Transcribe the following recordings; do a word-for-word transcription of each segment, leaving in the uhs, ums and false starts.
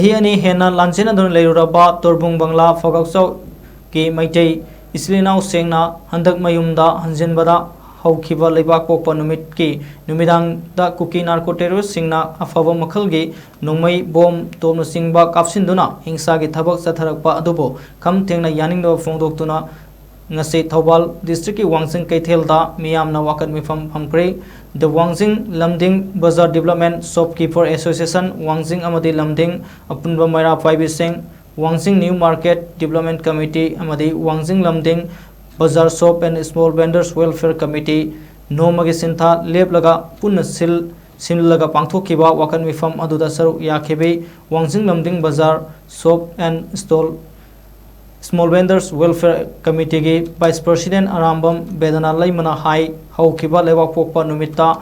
ꯆꯍꯤ ꯑꯅꯤ ꯍꯦꯟꯅ ꯂꯥꯟꯖꯦꯟꯅꯗꯨꯅ ꯂꯩꯔꯨꯔꯕ ꯇꯣꯔꯕꯨꯡ ꯕꯪꯂꯥ ꯐꯒꯥꯎꯆꯥꯎꯒꯤ ꯃꯩꯇꯩ ꯏꯆꯤꯜ ꯏꯅꯥꯎꯁꯤꯡꯅ ꯍꯟꯗꯛ ꯃꯌꯨꯝꯗ ꯍꯟꯖꯤꯟꯕꯗ ꯍꯧꯈꯤꯕ ꯂꯩꯕꯥꯛ ꯄꯣꯛꯄ ꯅꯨꯃꯤꯠꯀꯤ ꯅꯨꯃꯤꯗꯥꯡꯗ ꯀꯨꯀꯤ ꯅꯥꯔꯀꯣ ꯇꯦꯔꯣꯔꯤꯁꯁꯤꯡꯅ ꯑꯐꯕ ꯃꯈꯜꯒꯤ ꯅꯣꯡꯃꯩ, ꯕꯣꯝ, ꯇꯣꯞꯅꯆꯤꯡꯕ ꯀꯥꯞꯁꯤꯟꯗꯨꯅ ꯍꯤꯡꯁꯥꯒꯤ ꯊꯕꯛ ꯆꯠꯊꯔꯛꯄ ꯑꯗꯨꯕꯨ ꯈꯝ ꯊꯦꯡꯅ ꯌꯥꯅꯤꯡꯗꯕ ꯐꯣꯡꯗꯣꯛꯇꯨꯅ ꯉꯁꯤ ꯊꯧꯕꯥꯜ ꯗꯤꯁꯇ꯭ꯔꯤꯛꯀꯤ ꯋꯥꯡꯖꯤꯡ ꯀꯩꯊꯦꯜꯗ ꯃꯤꯌꯥꯝꯅ ꯋꯥꯀꯠ ꯃꯤꯐꯝ ꯐꯝꯈ꯭ꯔꯦ꯫ The ꯋꯥꯡꯖꯤꯡ ꯂꯝꯗꯤꯡ ꯕꯖꯥꯔ ꯗꯤꯕꯂꯞꯃꯦꯟ ꯁꯣꯞꯀꯤꯄꯔ ꯑꯦꯁꯣꯁꯤꯌꯦꯁꯟ ꯋꯥꯡꯖꯤꯡ ꯑꯃꯗꯤ ꯂꯝꯗꯤꯡ ꯑꯄꯨꯟꯕ ꯃꯩꯔꯥ ꯄꯥꯏꯕꯤꯁꯤꯡ, ꯋꯥꯡꯖꯤꯡ ꯅ꯭ꯌꯨ ꯃꯥꯔꯀꯦꯠ ꯗꯤꯕꯂꯞꯃꯦꯟ ꯀꯃꯤꯇꯤ ꯑꯃꯗꯤ ꯋꯥꯡꯖꯤꯡ ꯂꯝꯗꯤꯡ ꯕꯖꯥꯔ shop and small vendors welfare committee ꯅꯣꯡꯃꯒꯤ ꯁꯤꯟꯊꯥ ꯂꯦꯞꯂꯒ ꯄꯨꯟꯅ ꯁꯤꯜ ꯁꯤꯜꯂꯒ ꯄꯥꯡꯊꯣꯛꯈꯤꯕ ꯋꯥꯀꯠ ꯃꯤꯐꯝ ꯑꯗꯨꯗ ꯁꯔꯨꯛ ꯌꯥꯈꯤꯕꯤ ꯋꯥꯡꯖꯤꯡ ꯂꯝꯗꯤꯡ ꯕꯖꯥꯔ shop and stall small vendors welfare ꯀꯃꯤꯇꯤꯒꯤ ꯚꯥꯏꯁ ꯄ꯭ꯔꯁꯤꯗꯦꯟ ꯑꯔꯥꯝꯕꯝ ꯕꯦꯗꯅꯥ ꯂꯩꯃꯅ ꯍꯥꯏ, ꯍꯧꯈꯤꯕ ꯂꯩꯕꯥꯛꯄꯣꯛꯄ ꯅꯨꯃꯤꯠꯇ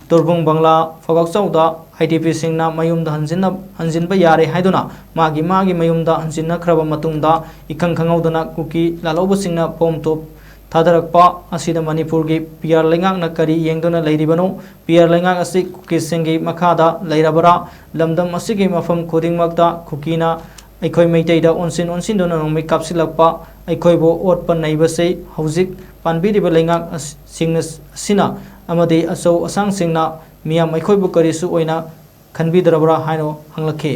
ꯇꯣꯔꯕꯨꯡ ꯕꯪꯂꯥ ꯐꯒꯥꯎꯆꯧꯗ ꯑꯥꯏ ꯗꯤ ꯄꯤꯁꯤꯡꯅ ꯃꯌꯨꯝꯗ ꯍꯟꯖꯤꯟꯅ-, ꯍꯟꯖꯤꯟꯕ ꯌꯥꯔꯦ ꯍꯥꯏꯗꯨꯅ ꯃꯥꯒꯤ ꯃꯥꯒꯤ ꯃꯌꯨꯝꯗ ꯍꯟꯖꯤꯟꯅꯈ꯭ꯔꯕ ꯃꯇꯨꯡꯗ ꯏꯈꯪ ꯈꯪꯍꯧꯗꯅ ꯀꯨꯀꯤ ꯂꯥꯜꯍꯧꯕꯁꯤꯡꯅ ꯕꯣꯝ ꯇꯣꯞ ꯊꯥꯗꯔꯛꯄ ꯑꯁꯤꯗ ꯃꯅꯤꯄꯨꯔꯒꯤ ꯄꯤ ꯑꯥꯔ ꯂꯩꯉꯥꯛꯅ ꯀꯔꯤ ꯌꯦꯡꯗꯨꯅ ꯂꯩꯔꯤꯕꯅꯣ? ꯄꯤ ꯑꯥꯔ ꯂꯩꯉꯥꯛ ꯑꯁꯤ ꯀꯨꯀꯤꯁꯤꯡꯒꯤ ꯃꯈꯥꯗ ꯂꯩꯔꯕꯔꯥ? ꯂꯝꯗꯝ ꯑꯁꯤꯒꯤ ꯃꯐꯝ ꯈꯨꯗꯤꯡꯃꯛꯇ ꯀꯨꯀꯤꯅ ꯑꯩꯈꯣꯏ ꯃꯩꯇꯩꯗ ꯑꯣꯟꯁꯤꯟ ꯑꯣꯟꯁꯤꯟꯗꯨꯅ ꯅꯣꯡꯃꯩ ꯀꯥꯞꯁꯤꯜꯂꯛꯄ, ꯑꯩꯈꯣꯏꯕꯨ ꯑꯣꯠꯄ ꯅꯩꯕꯁꯤ ꯍꯧꯖꯤꯛ ꯄꯥꯟꯕꯤꯔꯤꯕ ꯂꯩꯉꯥꯛ ꯑꯁ-, ꯁꯤꯡꯅ ꯑꯁꯤꯅ ꯑꯃꯗꯤ ꯑꯆꯧ ꯑꯁꯥꯡꯁꯤꯡꯅ ꯃꯤꯌꯥꯝ ꯑꯩꯈꯣꯏꯕꯨ ꯀꯔꯤꯁꯨ ꯑꯣꯏꯅ ꯈꯟꯕꯤꯗ꯭ꯔꯕ꯭ꯔꯥ ꯍꯥꯏꯅ ꯍꯪꯂꯛꯈꯤ꯫